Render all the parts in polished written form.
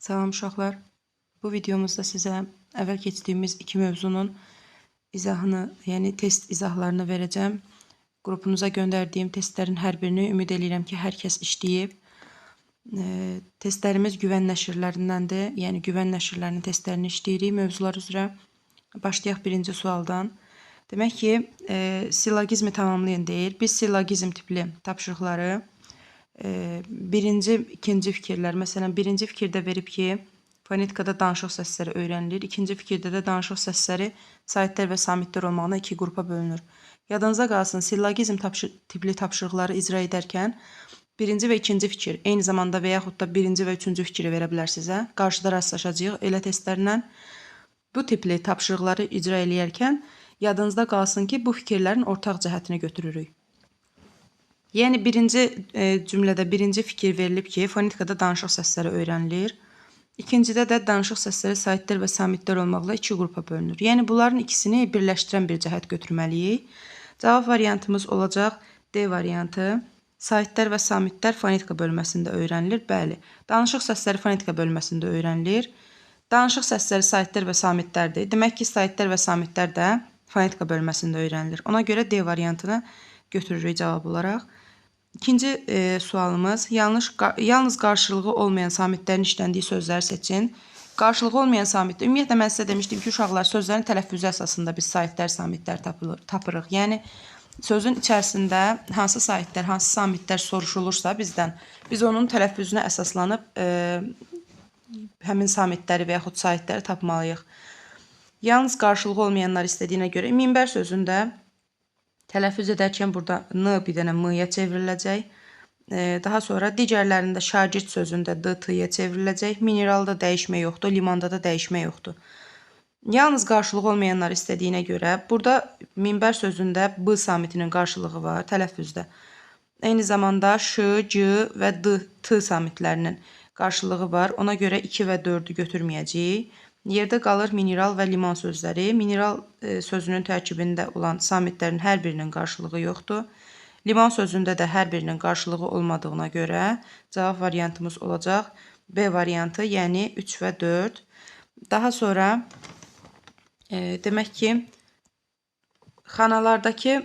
Salam uşaqlar. Bu videomuzda sizə əvvəl keçdiyimiz iki mövzunun izahını, yəni test izahlarını verəcəm. Qrupunuza göndərdiyim testlərin hər birini ümid eləyirəm ki, hər kəs işləyib. Testlərimiz güvən nəşrlərindəndir. Yəni güvən nəşrlərinin testlərini işləyirik mövzular üzrə. Başlayaq birinci sualdan. Demək ki, sillogizmi tamamlayın deyir. Biz sillogizm tipli tapşırıqları birinci, ikinci fikirlər, məsələn, birinci fikirdə verib ki, fonetikada danışıq səsləri öyrənilir. İkinci fikirdə də danışıq səsləri saitlər və samitlər olmaqla iki qrupa bölünür. Yadınıza qalsın, sillogizm tipli tapşırıqları icra edərkən birinci və ikinci fikir eyni zamanda və yaxud da birinci və üçüncü fikri verə bilər sizə. Qarşıda rastlaşacağıq elə testlərlə. Bu tipli tapşırıqları icra eləyərkən yadınızda qalsın ki, bu fikirlərin ortaq cəhətini götürürük. Yəni birinci cümlədə birinci fikir verilib ki, fonetikada danışıq səsləri öyrənilir. İkincidə də danışıq səsləri saitlər və samitlər olmaqla iki qrupa bölünür. Yəni bunların ikisini birləşdirən bir cəhət götürməliyik. Cavab variantımız olacaq D variantı. Saitlər və samitlər fonetika bölməsində öyrənilir. Bəli, danışıq səsləri fonetika bölməsində öyrənilir. Danışıq səsləri saitlər və samitlərdir. Demək ki, saitlər və samitlər də fonetika bölməsində öyrənilir. Ona görə D variantını götürürük cavab olaraq. İkinci sualımız, yalnız qarşılığı olmayan samitlərin işləndiyi sözləri seçin. Qarşılığı olmayan samitlər, ümumiyyətlə mən sizə demişdim ki, uşaqlar sözlərin tələffüzü əsasında biz saitlər, samitlər tapırıq. Yəni sözün içərisində hansı saitlər, hansı samitlər soruşulursa bizdən, biz onun tələffüzünə əsaslanıb həmin samitləri və yaxud saitləri tapmalıyıq. Yalnız qarşılığı olmayanlar istədiyinə görə minbər sözündə tələffüz edərkən burada N bir dənə M-yə çevriləcək. Daha sonra digərlərində şagird sözündə D, T-yə çevriləcək. Mineralda dəyişmə yoxdur, limanda da dəyişmə yoxdur. Yalnız qarşılığı olmayanlar istədiyinə görə burada minbər sözündə B samitinin qarşılığı var tələffüzdə. Eyni zamanda Ş, C və D, T samitlərinin qarşılığı var. Ona görə 2 və 4-ü götürməyəcəyik. Yerdə qalır mineral və liman sözləri. Mineral sözünün tərkibində olan samitlərin hər birinin qarşılığı yoxdur. Liman sözündə də hər birinin qarşılığı olmadığına görə cavab variantımız olacaq B variantı, yəni 3 və 4. Daha sonra demək ki, xanalardakı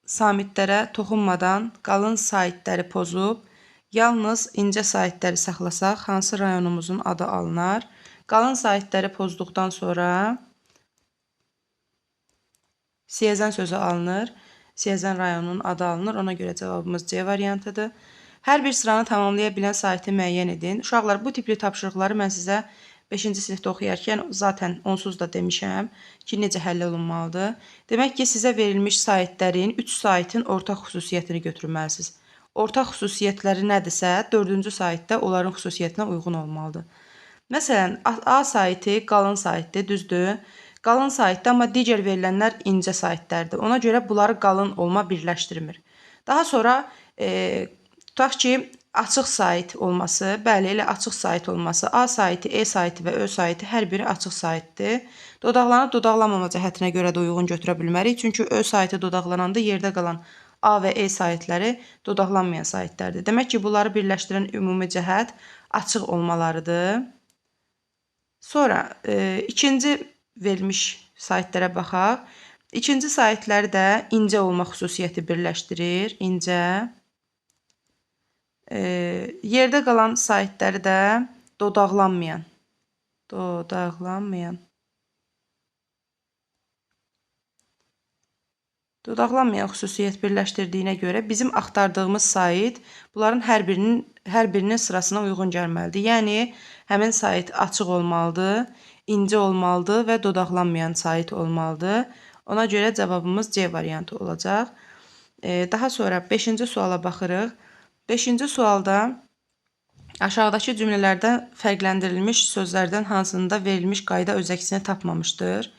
samitlərə toxunmadan qalın saitləri pozub, yalnız incə saitləri saxlasaq, hansı rayonumuzun adı alınar? Qalın saitləri pozduqdan sonra Siyəzən sözü alınır. Siyəzən rayonunun adı alınır. Ona görə cavabımız C variantıdır. Hər bir sıranı tamamlaya bilən saiti müəyyən edin. Uşaqlar, bu tipli tapşırıqları mən sizə 5-ci sinifdə oxuyarkən zaten onsuz da demişəm ki, necə həll olunmalıdır. Demək ki, sizə verilmiş saitlərin 3 saitin ortaq xüsusiyyətini götürməlisiniz. Ortaq xüsusiyyətləri nədirsə, 4-cü saitdə onların xüsusiyyətinə uyğun olmalıdır. Məsələn, A saiti qalın saitdir, düzdür? Qalın saitdir, amma digər verilənlər incə saitlərdir. Ona görə bunları qalın olma birləşdirmir. Daha sonra tutaq ki, açıq sait olması, bəli, elə açıq sait olması, A saiti, E saiti və Ö saiti hər biri açıq saitdir. Dodaqlanıb dodaqlanmama cəhətinə görə də uyğun götürə bilmərik. Çünki Ö saiti dodaqlananda yerdə qalan A və E saitləri dodaqlanmayan saitlərdir. Demək ki, bunları birləşdirən ümumi cəhət açıq olmalarıdır. Sonra ikinci verilmiş saitlərə baxaq. İkinci saitləri də incə olma xüsusiyyəti birləşdirir. İncə. Yerdə qalan saitləri də dodaqlanmayan. Dodaqlanmayan. Dodaqlanmayan xüsusiyyət birləşdirdiyinə görə bizim axtardığımız sait bunların hər birinin sırasına uyğun gəlməlidir. Yəni həmin sait açıq olmalıdır, incə olmalıdır və dodaqlanmayan sait olmalıdır. Ona görə cavabımız C variantı olacaq. Daha sonra 5-ci suala baxırıq. 5-ci sualda aşağıdakı cümlələrdən fərqləndirilmiş sözlərdən hansında verilmiş qayda öz əksini tapmamışdır?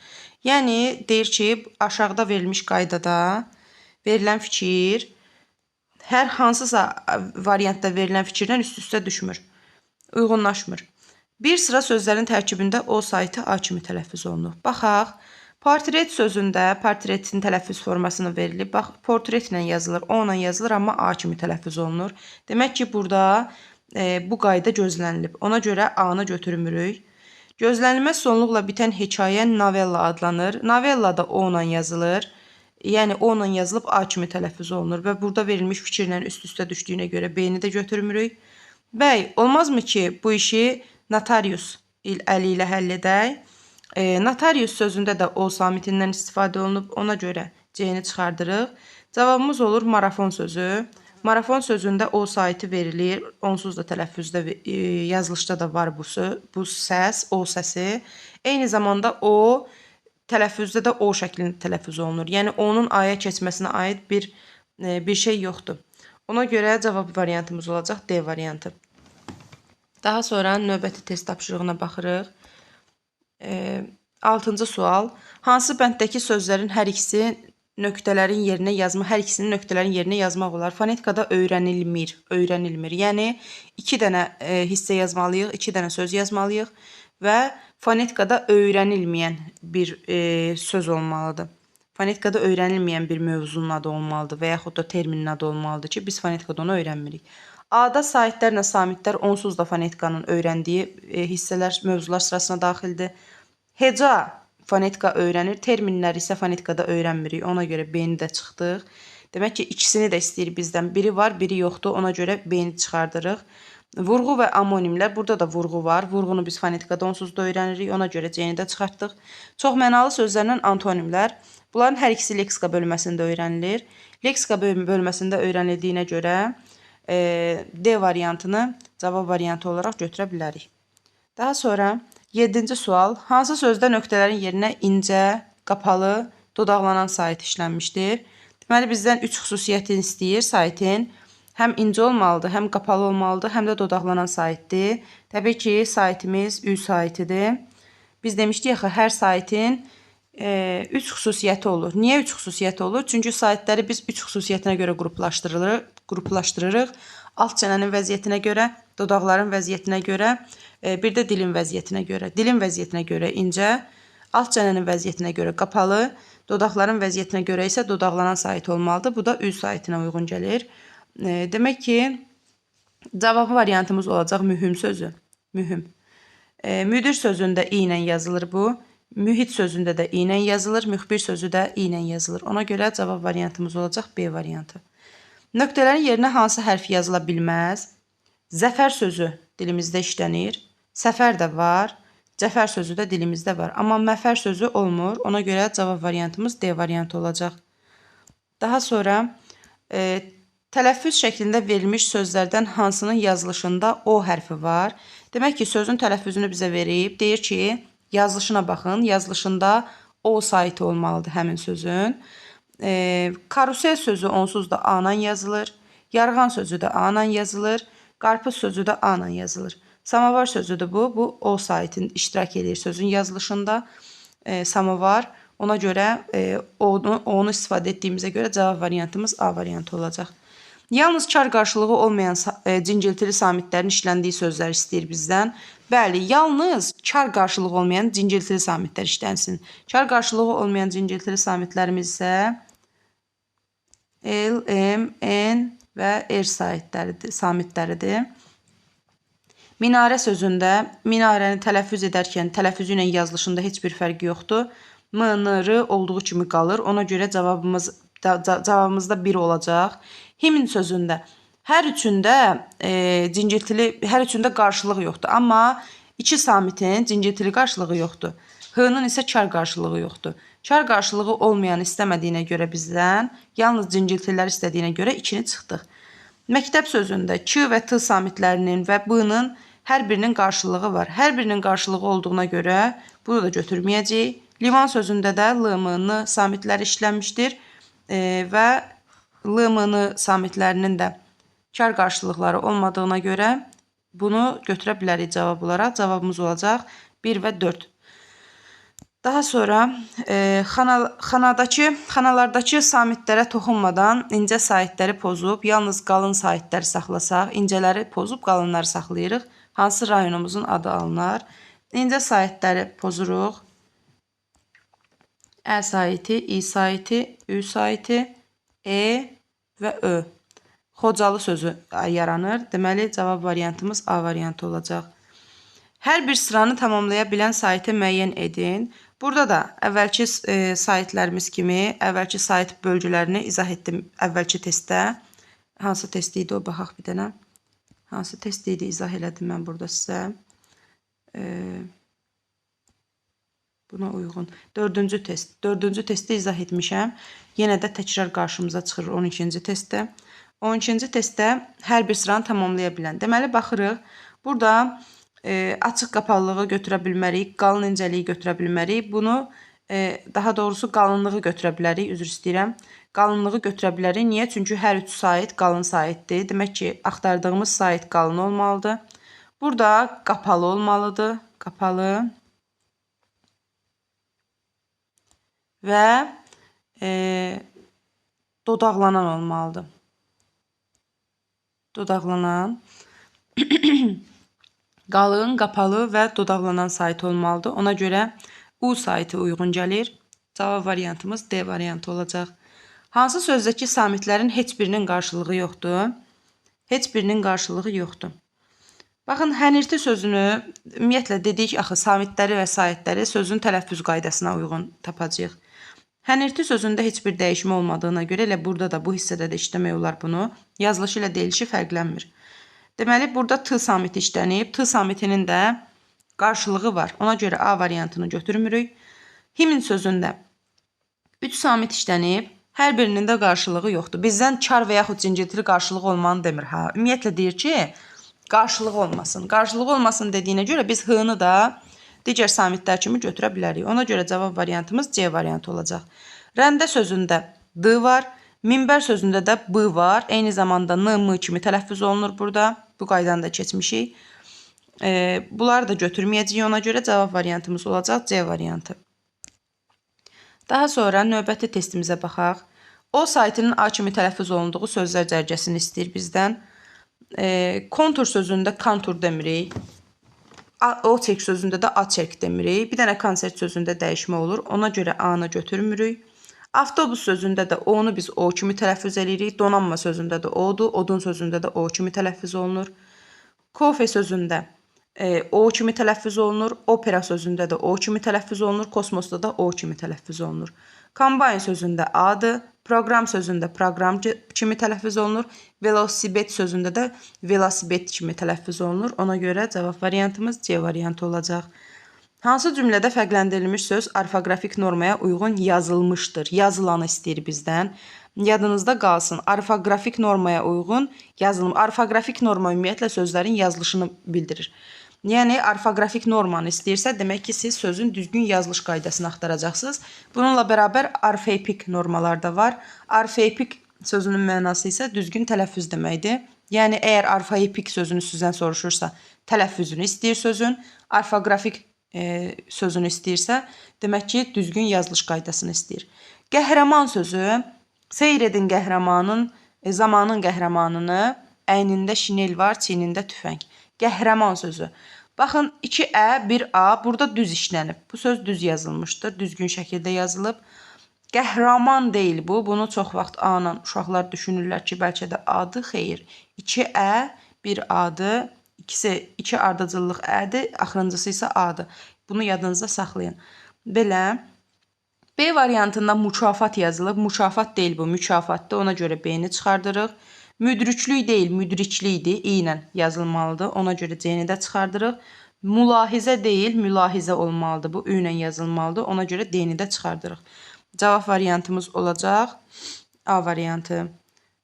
Yəni, deyir ki, aşağıda verilmiş qaydada verilən fikir hər hansısa variantda verilən fikirdən üst-üstə düşmür, uyğunlaşmır. Bir sıra sözlərin tərkibində O saiti A kimi tələffüz olunur. Baxaq, portret sözündə portretin tələffüz formasını verilib. Bax, portretlə yazılır, O ilə yazılır, amma A kimi tələffüz olunur. Demək ki, burada bu qayda gözlənilib. Ona görə A-nı götürmürük. Gözlənilməz sonluqla bitən hekayə novella adlanır. Novella da O ilə yazılır. Yəni O ilə yazılıb A kimi tələffüz olunur və burada verilmiş fikirlə üst-üstə düşdüyünə görə B-ni də götürmürük. Bəy, olmazmı ki, bu işi notarius əli ilə həll edək? Notarius sözündə də O samitindən istifadə olunub, ona görə C-ni çıxardırıq. Cavabımız olur marafon sözü. Marafon sözündə O saiti verilir. Onsuz da tələffüzdə, yazılışda da var bu səs, O səsi. Eyni zamanda O tələffüzdə də O şəklində tələffüz olunur. Yəni onun A-ya keçməsinə aid bir şey yoxdur. Ona görə cavab variantımız olacaq D variantı. Daha sonra növbəti test tapşırığına baxırıq. 6-cı sual. Hansı bənddəki sözlərin hər ikisi nöqtələrin yerinə yazma, hər ikisini nöqtələrin yerinə yazmaq olar? Fonetikada öyrənilmir, öyrənilmir. Yəni 2 dənə hissə yazmalıyıq, 2 dənə söz yazmalıyıq və fonetikada öyrənilməyən bir söz olmalıdır. Fonetikada öyrənilməyən bir mövzunun adı olmalıdır və yaxud da terminin adı olmalıdır ki, biz fonetikada onu öyrənmirik. A-da saitlərlə samitlər onsuz da fonetikanın öyrəndiyi hissələr, mövzular sırasına daxildir. Heca fonetika öyrənir, terminlər isə fonetikada öyrənmirik. Ona görə B-ni də çıxdıq. Demək ki, ikisini də istəyir bizdən. Biri var, biri yoxdur. Ona görə B-ni çıxardırıq. Vurğu və amonimlər. Burada da vurğu var. Vurğunu biz fonetikada onsuz da öyrənirik. Ona görə C-ni də çıxartdıq. Çox mənalı sözlərlə antonimlər. Bunların hər ikisi leksika bölməsində öyrənilir. Leksika bölməsində öyrənildiyinə görə D variantını cavab variantı olaraq götürə bilərik. Daha sonra 7-ci sual. Hansı sözdə nöqtələrin yerinə incə, qapalı, dodaqlanan sait işlənmişdir? Deməli, bizdən 3 xüsusiyyətini istəyir saitin. Həm incə olmalıdır, həm qapalı olmalıdır, həm də dodaqlanan saitdir. Təbii ki, saitimiz Ü saitidir. Biz demişdik axı, hər saitin 3 xüsusiyyəti olur. Niyə 3 xüsusiyyəti olur? Çünki saitləri biz 3 xüsusiyyətinə görə qruplaşdırırıq. Alt çənənin vəziyyətinə görə, dodaqların vəziyyətinə görə, bir də dilin vəziyyətinə görə. Dilin vəziyyətinə görə incə, alt çənənin vəziyyətinə görə qapalı, dodaqların vəziyyətinə görə isə dodaqlanan sait olmalıdır. Bu da Ü saitinə uyğun gəlir. Demək ki, cavab variantımız olacaq mühüm sözü. Mühüm. Müdir sözündə i ilə yazılır bu. Mühit sözündə də i ilə yazılır, müxbir sözü də i ilə yazılır. Ona görə cavab variantımız olacaq B variantı. Nöqtələrin yerinə hansı hərf yazıla bilməz? Zəfər sözü dilimizdə işlənir. Səfər də var, cəfər sözü də dilimizdə var. Amma məfər sözü olmur. Ona görə cavab variantımız D variantı olacaq. Daha sonra tələffüz şəklində verilmiş sözlərdən hansının yazılışında O hərfi var? Demək ki, sözün tələffüzünü bizə verib. Deyir ki, yazılışına baxın. Yazılışında O saiti olmalıdır həmin sözün. Karusel sözü onsuz da A ilə yazılır. Yarğan sözü də A ilə yazılır. Qarpız sözü də A ilə yazılır. Samovar sözüdür bu. Bu O saitin iştirak edir sözün yazılışında. Samovar. Ona görə onu istifadə etdiyimizə görə cavab variantımız A variantı olacaq. Yalnız kar qarşılığı olmayan cingiltili samitlərin işləndiyi sözlər istəyir bizdən. Bəli, yalnız kar qarşılığı olmayan cingiltili samitlər işlənsin. Kar qarşılığı olmayan cingiltili samitlərimiz isə L, M, N və R samitləridir. Minarə sözündə minarəni tələffüz edərkən tələffüzü ilə yazılışında heç bir fərqi yoxdur. M, N, R olduğu kimi qalır. Ona görə cavabımızda 1 olacaq. Himn sözündə hər üçündə cingiltili, hər üçündə qarşılıq yoxdur. Amma iki samitin cingiltili qarşılığı yoxdur. H-nın isə kar qarşılığı yoxdur. Kar qarşılığı olmayanı istəmədiyinə görə bizdən, yalnız cingiltililər istədiyinə görə 2-ni çıxdıq. Məktəb sözündə Q və T samitlərinin və B-nın hər birinin qarşılığı var. Hər birinin qarşılığı olduğuna görə bunu da götürməyəcəyik. Liman sözündə də L, M, N samitləri işlənmişdir və L, M, N samitlərinin də kar qarşılıqları olmadığına görə bunu götürə bilərik cavab olaraq. Cavabımız olacaq 1 və 4. Daha sonra xanalardakı samitlərə toxunmadan incə saitləri pozub, yalnız qalın saitləri saxlasaq, incələri pozub qalınları saxlayırıq. Hansı rayonumuzun adı alınar? İncə saitləri pozuruq. Ə saiti, İ saiti, Ü saiti, E və Ö. Xocalı sözü yaranır. Deməli, cavab variantımız A variantı olacaq. Hər bir sıranı tamamlaya bilən saiti müəyyən edin. Burada da əvvəlki saitlərimiz kimi, əvvəlki sait bölgülərini izah etdim əvvəlki testdə. Hansı test idi o? Baxaq bir dənə. Hansı test idi izah elədim mən burada sizə. Buna uyğun. Dördüncü test. Dördüncü testdə izah etmişəm. Yenə də təkrar qarşımıza çıxır 12-ci testdə. 12-ci testdə hər bir sıranı tamamlaya bilən. Deməli, baxırıq. Burada açıq qapalılığı götürə bilmərik, qalın incəliyi götürə bilmərik. Bunu daha doğrusu qalınlığı götürə bilərik, üzr istəyirəm. Qalınlığı götürə bilərik. Niyə? Çünki hər üç sait qalın saitdir. Demək ki, axtardığımız sait qalın olmalıdır. Burada qapalı olmalıdır. Qapalı. Və dodaqlanan olmalıdır. Dodaqlanan. Qalın, qapalı və dodaqlanan sait olmalıdır. Ona görə U saiti uyğun gəlir. Cavab variantımız D variantı olacaq. Hansı sözdəki samitlərin heç birinin qarşılığı yoxdur? Heç birinin qarşılığı yoxdur. Baxın, hənirti sözünü ümumiyyətlə dedik, axı samitləri və saitləri sözün tələffüz qaydasına uyğun tapacağıq. Hənirti sözündə heç bir dəyişmə olmadığına görə elə burada da bu hissədə də işləmək olar bunu. Yazılışı ilə deyilişi fərqlənmir. Deməli, burada T samiti işlənib. T samitinin də qarşılığı var. Ona görə A variantını götürmürük. Himn sözündə 3 samit işlənib. Hər birinin də qarşılığı yoxdur. Bizdən kar və yaxud cinciltili qarşılığı olmanı demir. Ha, ümumiyyətlə deyir ki, qarşılığı olmasın. Qarşılığı olmasın dediyinə görə biz H-nı da digər samitlər kimi götürə bilərik. Ona görə cavab variantımız C variantı olacaq. Rəndə sözündə D var. Minbər sözündə də B var. Eyni zamanda N, M kimi tələffüz olunur burada. Bu qaydanı da keçmişik. Bunları da götürməyəcəyik. Ona görə cavab variantımız olacaq C variantı. Daha sonra növbəti testimizə baxaq. O saitinin A kimi tələffüz olunduğu sözlər cərgəsini istəyir bizdən. Kontur sözündə kontur demirik. O çerk sözündə də A çerk demirik. Bir dənə konsert sözündə dəyişmə olur. Ona görə A-nı götürmürük. Avtobus sözündə də O-nu biz O kimi tələffüz eləyirik. Donanma sözündə də O-dur. Odun sözündə də O kimi tələffüz olunur. Kofe sözündə O kimi tələffüz olunur. Opera sözündə də O kimi tələffüz olunur. Kosmosda da O kimi tələffüz olunur. Kombayn sözündə A-dır. Proqram sözündə proqram kimi tələffüz olunur. Velosiped sözündə də velosiped kimi tələffüz olunur. Ona görə cavab variantımız C variantı olacaq. Hansı cümlədə fərqləndirilmiş söz orfoqrafik normaya uyğun yazılmışdır? Yazılanı istəyir bizdən. Yadınızda qalsın. Orfoqrafik normaya uyğun yazılım. Orfoqrafik norma ümumiyyətlə sözlərin yazılışını bildirir. Yəni, orfoqrafik normanı istəyirsə, demək ki, siz sözün düzgün yazılış qaydasını axtaracaqsınız. Bununla bərabər orfeipik normalar da var. Orfeipik sözünün mənası isə düzgün tələffüz deməkdir. Yəni, əgər orfeipik sözünü sizdən soruşursa, tələffüzünü istəyir sözün. Orfoqrafik sözünü istəyirsə, demək ki, düzgün yazılış qaydasını istəyir. Qəhrəman sözü, seyr edin qəhrəmanın, zamanın qəhrəmanını, əynində şinel var, çiynində tüfəng. Qəhrəman sözü. Baxın, 2 Ə, 1 A burada düz işlənib. Bu söz düz yazılmışdır, düzgün şəkildə yazılıb. Qəhrəman deyil bu. Bunu çox vaxt A ilə uşaqlar düşünürlər ki, bəlkə də A-dır. Xeyr. 2 Ə, 1 A-dır. İkisi 2 ardıcıllıq Ə-dir, axırıncısı isə A-dır. Bunu yadınızda saxlayın. Belə. B variantında mükafat yazılıb. Mükafat deyil bu, mükafatdır. Ona görə B-ni çıxardırıq. Müdriklik deyil, müdriklikdir. İ ilə yazılmalıdır. Ona görə C-ni də çıxardırıq. Mülahizə deyil, mülahizə olmalıdır. Bu Ü ilə yazılmalıdır. Ona görə D-ni də çıxardırıq. Cavab variantımız olacaq A variantı.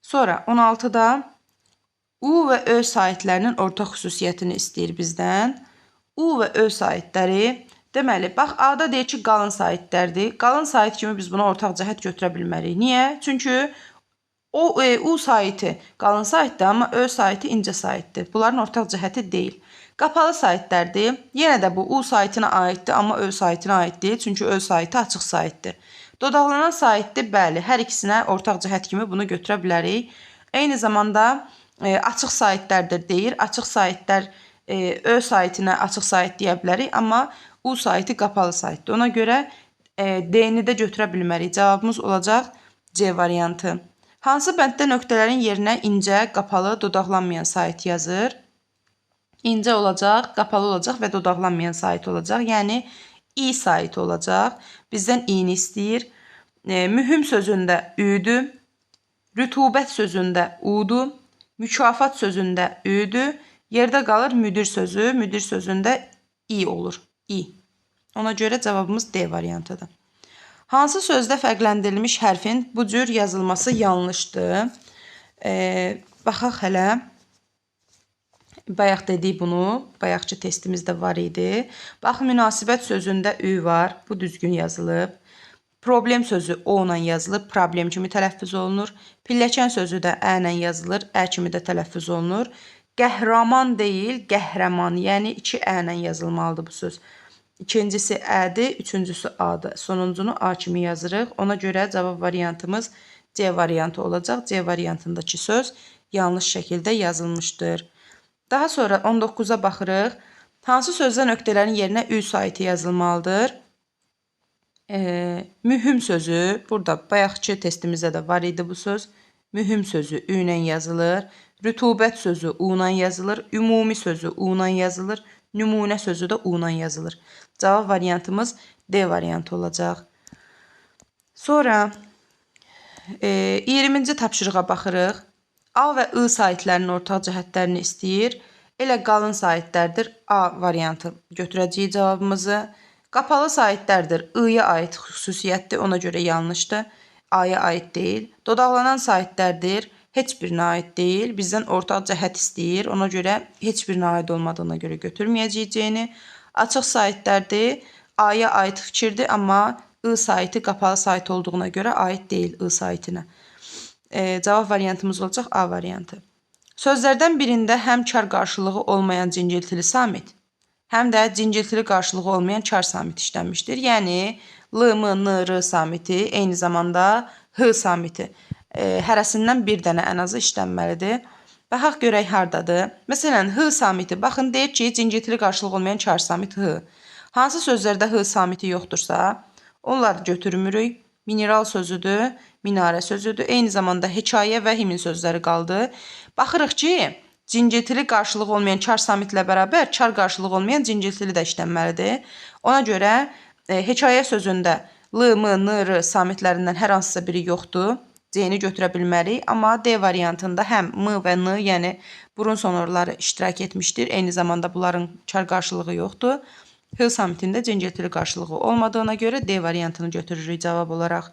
Sonra 16-da U və Ö saitlərinin ortaq xüsusiyyətini istəyir bizdən. U və Ö saitləri, deməli, bax A-da deyir ki, qalın saitlərdir. Qalın sait kimi biz buna ortaq cəhət götürə bilmərik. Niyə? Çünki U saiti qalın saitdir, amma Ö saiti incə saitdir. Bunların ortaq cəhəti deyil. Qapalı saitlərdir. Yenə də bu U saitinə aiddir, amma Ö saitinə aid deyil. Çünki Ö saiti açıq saitdir. Dodaqlanan saitdir, bəli, hər ikisinə ortaq cəhət kimi bunu götürə bilərik. Eyni zamanda açıq saitlərdir deyir. Açıq saitlər Ö saitinə açıq sait deyə bilərik, amma U saiti qapalı saitdir. Ona görə D-ni də götürə bilmərik. Cavabımız olacaq C variantı. Hansı bənddə nöqtələrin yerinə incə, qapalı, dodaqlanmayan sait yazır? İncə olacaq, qapalı olacaq və dodaqlanmayan sait olacaq. Yəni, i saiti olacaq. Bizdən i-ni istəyir. Mühüm sözündə ü-dür, rütubət sözündə u-dur, mükafat sözündə ü-dür. Yerdə qalır müdir sözü, müdir sözündə i olur, i. Ona görə cavabımız D variantıdır. Hansı sözdə fərqləndirilmiş hərfin bu cür yazılması yanlışdır? Baxaq hələ. Bayaq dedik bunu, bayaqçı testimizdə var idi. Bax, münasibət sözündə ü var, bu düzgün yazılıb. Problem sözü o ilə yazılıb, problem kimi tələffüz olunur. Pilləkən sözü də ə ilə yazılır, ə kimi də tələffüz olunur. Qəhrəman deyil, qəhrəman, yəni iki ə ilə yazılmalıdır bu söz. İkincisi ədir, üçüncüsü adır. Sonuncunu A kimi yazırıq. Ona görə cavab variantımız C variantı olacaq. C variantındakı söz yanlış şəkildə yazılmışdır. Daha sonra 19-a baxırıq. Hansı sözdə nöqtələrin yerinə ü saiti yazılmalıdır? Mühüm sözü, burada bayaqçı testimizdə də var idi bu söz. Mühüm sözü ü ilə yazılır. Rütubət sözü u ilə yazılır. Ümumi sözü u ilə yazılır. Nümunə sözü də u ilə yazılır. Cavab variantımız D variantı olacaq. Sonra 20-ci tapşırığa baxırıq. A və I saitlərinin ortaq cəhətlərini istəyir. Elə qalın saitlərdir. A variantı götürəcəyik cavabımızı. Qapalı saitlərdir. I-ya aid xüsusiyyətdir. Ona görə yanlışdır. A-ya aid deyil. Dodaqlanan saitlərdir. Heç birinə aid deyil. Bizdən ortaq cəhət istəyir. Ona görə heç birinə aid olmadığına görə götürməyəcəyik C-ni. Açıq saitlərdir. A-ya aid fikirdir, amma I saiti qapalı sait olduğuna görə aid deyil I saitinə. Cavab variantımız olacaq A variantı. Sözlərdən birində həm kar qarşılığı olmayan cingiltili samit, həm də cingiltili qarşılığı olmayan kar samiti işlənmişdir. Yəni L, M, N, R samiti, eyni zamanda H samiti. Hərəsindən bir dənə ən azı işlənməlidir. Baxaq görək hardadır. Məsələn, H samiti. Baxın, deyir ki, cingiltili qarşılığı olmayan kar samit H. Hansı sözlərdə H samiti yoxdursa, onları götürmürük. Mineral sözüdür, minarə sözüdür. Eyni zamanda hekayə və himin sözləri qaldı. Baxırıq ki, cingiltili qarşılığı olmayan kar samitlə bərabər kar qarşılığı olmayan cingiltili də işlənməlidir. Ona görə hekayə sözündə L, M, N, R samitlərindən hər hansısa biri yoxdur. C-ni götürə bilmərik. Amma D variantında həm M və N, yəni burun sonorları iştirak etmişdir. Eyni zamanda bunların kar qarşılığı yoxdur. H samitində cingiltili qarşılığı olmadığına görə D variantını götürürük cavab olaraq.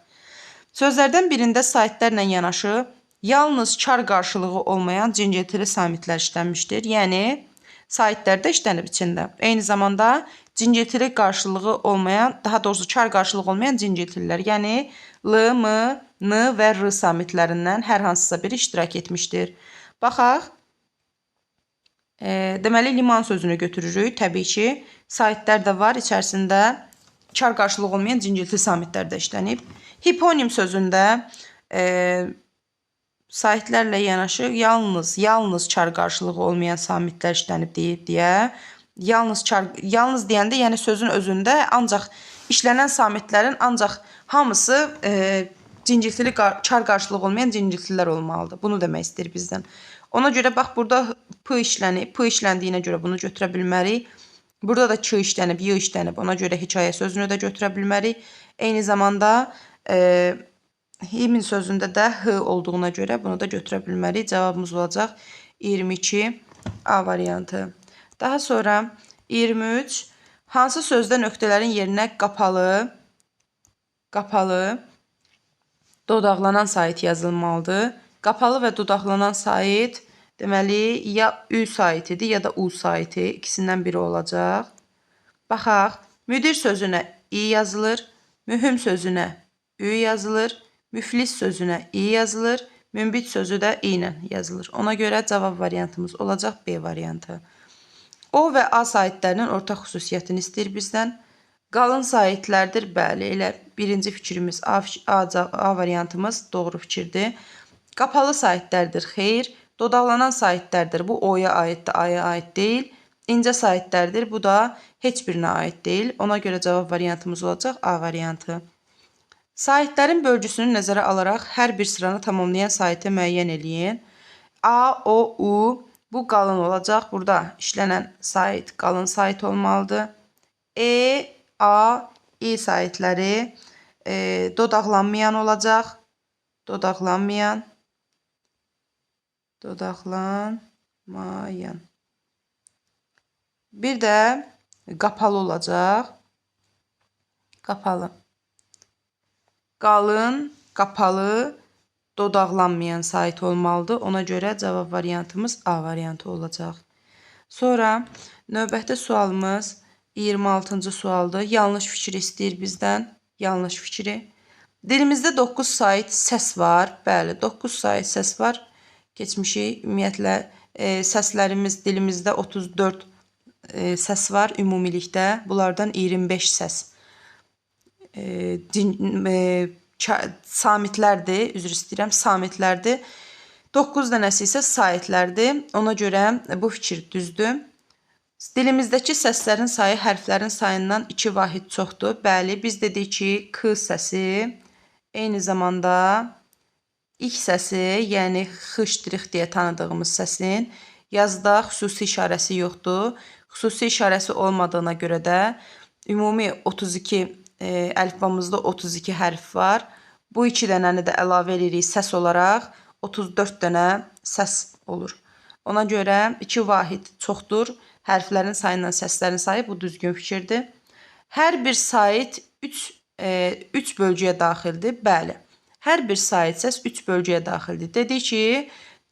Sözlərdən birində saitlərlə yanaşı yalnız kar qarşılığı olmayan cingiltili samitlər işlənmişdir. Yəni saitlər də işlənib içində. Eyni zamanda cingiltili qarşılığı olmayan, daha doğrusu kar qarşılığı olmayan cingiltililər, yəni L, M, N və R samitlərindən hər hansısa biri iştirak etmişdir. Baxaq. Deməli, liman sözünü götürürük. Təbii ki, saitlər də var. İçərisində kar qarşılığı olmayan cingiltili samitlər də işlənib. Hiponim sözündə saitlərlə yanaşı yalnız kar qarşılığı olmayan samitlər işlənib deyib deyə. Yalnız deyəndə, yəni sözün özündə ancaq işlənən samitlərin ancaq hamısı cingiltili kar qarşılığı olmayan cingiltililər olmalıdır. Bunu demək istəyir bizdən. Ona görə bax burada P işlənib. P işləndiyinə görə bunu götürə bilmərik. Burada da Ç işlənib, Y işlənib. Ona görə hekayə sözünü də götürə bilmərik. Eyni zamanda himin sözündə də H olduğuna görə bunu da götürə bilmərik. Cavabımız olacaq 22 A variantı. Daha sonra 23. Hansı sözdə nöqtələrin yerinə qapalı, dodaqlanan sait yazılmalıdır? Qapalı və dodaqlanan sait deməli ya Ü saitidir, ya da U saiti. İkisindən biri olacaq. Baxaq, müdir sözünə İ yazılır, mühüm sözünə Ü yazılır, müflis sözünə İ yazılır, münbit sözü də İ ilə yazılır. Ona görə cavab variantımız olacaq B variantı. O və A saitlərinin ortaq xüsusiyyətini istəyir bizdən. Qalın saitlərdir, bəli, elə birinci fikrimiz A variantımız doğru fikirdir. Qapalı saitlərdir, xeyr. Dodaqlanan saitlərdir, bu O'ya aiddir, A'ya aid deyil. İncə saitlərdir, bu da heç birinə aid deyil. Ona görə cavab variantımız olacaq A variantı. Saitlərin bölgüsünü nəzərə alaraq hər bir sıranı tamamlayan saiti müəyyən eləyin. A, O, U bu qalın olacaq. Burada işlənən sait qalın sait olmalıdır. E, A, İ saitləri dodaqlanmayan olacaq. Dodaqlanmayan. Dodaqlanmayan. Bir də qapalı olacaq. Qapalı. Qalın, qapalı, dodaqlanmayan sait olmalıdır. Ona görə cavab variantımız A variantı olacaq. Sonra növbəti sualımız 26-cı sualdır. Yanlış fikir istəyir bizdən. Yanlış fikri. Dilimizdə 9 sait səs var. Bəli, 9 sait səs var. Keçmişik. Ümumiyyətlə, səslərimiz dilimizdə 34 səs var ümumilikdə. Bunlardan 25 səs samitlərdir, üzr istəyirəm, samitlərdir. 9 dənəsi isə saitlərdir. Ona görə bu fikir düzdür. Dilimizdəki səslərin sayı hərflərin sayından 2 vahid çoxdur. Bəli, biz dedik ki, K səsi eyni zamanda İ səsi, yəni X ştrix deyə tanıdığımız səsin yazıda xüsusi işarəsi yoxdur. Xüsusi işarəsi olmadığına görə də ümumi 32 əlifbamızda 32 hərf var. Bu iki dənəni də əlavə edirik səs olaraq 34 dənə səs olur. Ona görə 2 vahid çoxdur. Hərflərin sayından səslərin sayı bu düzgün fikirdir. Hər bir sait 3 bölgüyə daxildir. Bəli. Hər bir sait səs 3 bölgüyə daxildir. Dedik ki,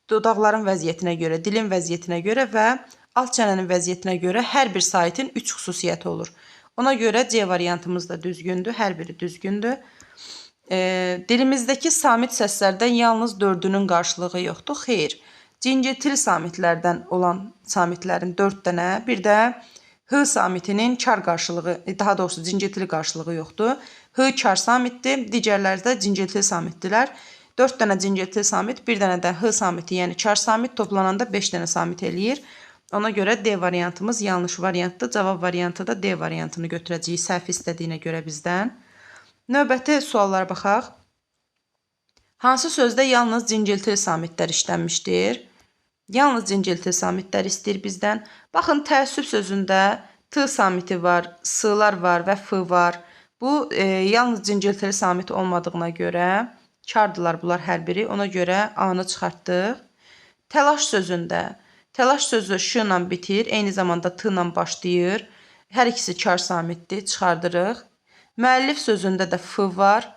dodaqların vəziyyətinə görə, dilin vəziyyətinə görə və alt çənənin vəziyyətinə görə hər bir saitin 3 xüsusiyyəti olur. Ona görə C variantımız da düzgündür. Hər biri düzgündür. Dilimizdəki samit səslərdən yalnız 4-ünün qarşılığı yoxdur. Xeyr. Cinciltili samitlərdən olan samitlərin 4 dənə, bir də H samitinin kar qarşılığı, daha doğrusu cinciltili qarşılığı yoxdur. H kar samitdir, digərləri də cinciltili samitdirlər. 4 dənə cinciltili samit, bir dənə də H samiti, yəni kar samit toplananda 5 dənə samit eləyir. Ona görə D variantımız yanlış variantdır. Cavab variantı da D variantını götürəcəyik səhv istədiyinə görə bizdən. Növbəti suallara baxaq. Hansı sözdə yalnız cinciltili samitlər işlənmişdir? Yalnız cinciltili samitlər istəyir bizdən. Baxın, təəssüf sözündə T samiti var, S-lar var və F var. Bu, yalnız cinciltili samit olmadığına görə kardılar bunlar hər biri. Ona görə A-nı çıxartdıq. Təlaş sözündə təlaş sözü Ş ilə bitir, eyni zamanda T ilə başlayır. Hər ikisi kar samitdir, çıxardırıq. Müəllif sözündə də F var.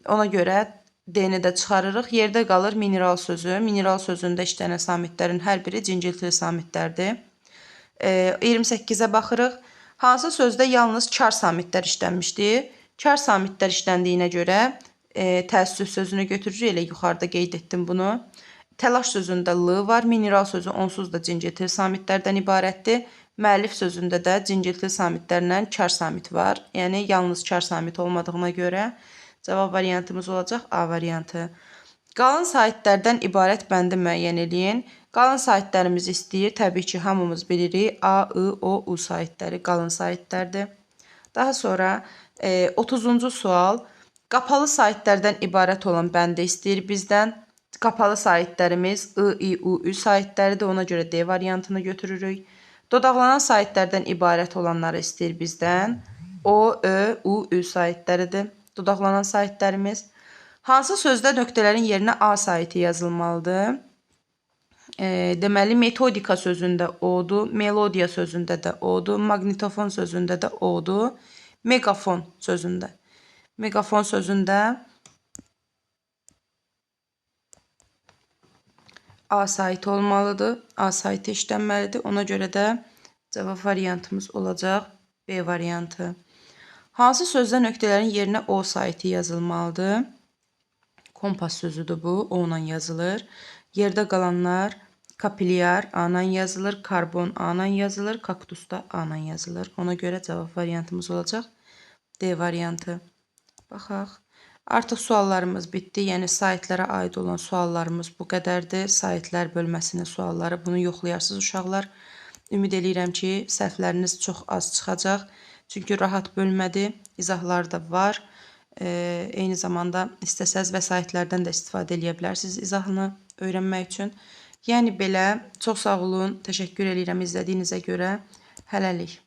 Ona görə D-ni də çıxarırıq. Yerdə qalır mineral sözü. Mineral sözündə işlənən samitlərin hər biri cinciltili samitlərdir. 28-ə baxırıq. Hansı sözdə yalnız kar samitlər işlənmişdir? Kar samitlər işləndiyinə görə təəssüf sözünü götürürük. Elə yuxarıda qeyd etdim bunu. Təlaş sözündə L var. Mineral sözü onsuz da cinciltili samitlərdən ibarətdir. Müəllif sözündə də cinciltili samitlərlə kar samit var. Yəni, yalnız kar samit olmadığına görə cavab variantımız olacaq A variantı. Qalın saitlərdən ibarət bəndi müəyyən eləyin. Qalın saitlərimizi istəyir. Təbii ki, hamımız bilirik. A, I, O, U saitləri qalın saitlərdir. Daha sonra 30-cu sual. Qapalı saitlərdən ibarət olan bəndi istəyir bizdən. Qapalı saitlərimiz I, I, U, Ü saitləridir. Ona görə D variantını götürürük. Dodaqlanan saitlərdən ibarət olanları istəyir bizdən. O, Ö, U, Ü saitləridir. Dodaqlanan saitlərimiz. Hansı sözdə nöqtələrin yerinə A saiti yazılmalıdır? Deməli, metodika sözündə O'dur, melodiya sözündə də O'dur, maqnitofon sözündə də O'dur, megafon sözündə. Megafon sözündə A saiti olmalıdır. A saiti işlənməlidir. Ona görə də cavab variantımız olacaq B variantı. Hansı sözdə nöqtələrin yerinə O saiti yazılmalıdır? Kompas sözüdür bu. O ilə yazılır. Yerdə qalanlar kapilyar A ilə yazılır, karbon A ilə yazılır, kaktus da A ilə yazılır. Ona görə cavab variantımız olacaq D variantı. Baxaq. Artıq suallarımız bitdi. Yəni saitlərə aid olan suallarımız bu qədərdir. Saitlər bölməsinin sualları. Bunu yoxlayarsınız uşaqlar. Ümid eləyirəm ki, səhvləriniz çox az çıxacaq. Çünki rahat bölmədir. İzahlar da var. Eyni zamanda istəsəz vəsaitlərdən də istifadə eləyə bilərsiniz izahını öyrənmək üçün. Yəni belə, çox sağ olun, təşəkkür eləyirəm izlədiyinizə görə. Hələlik.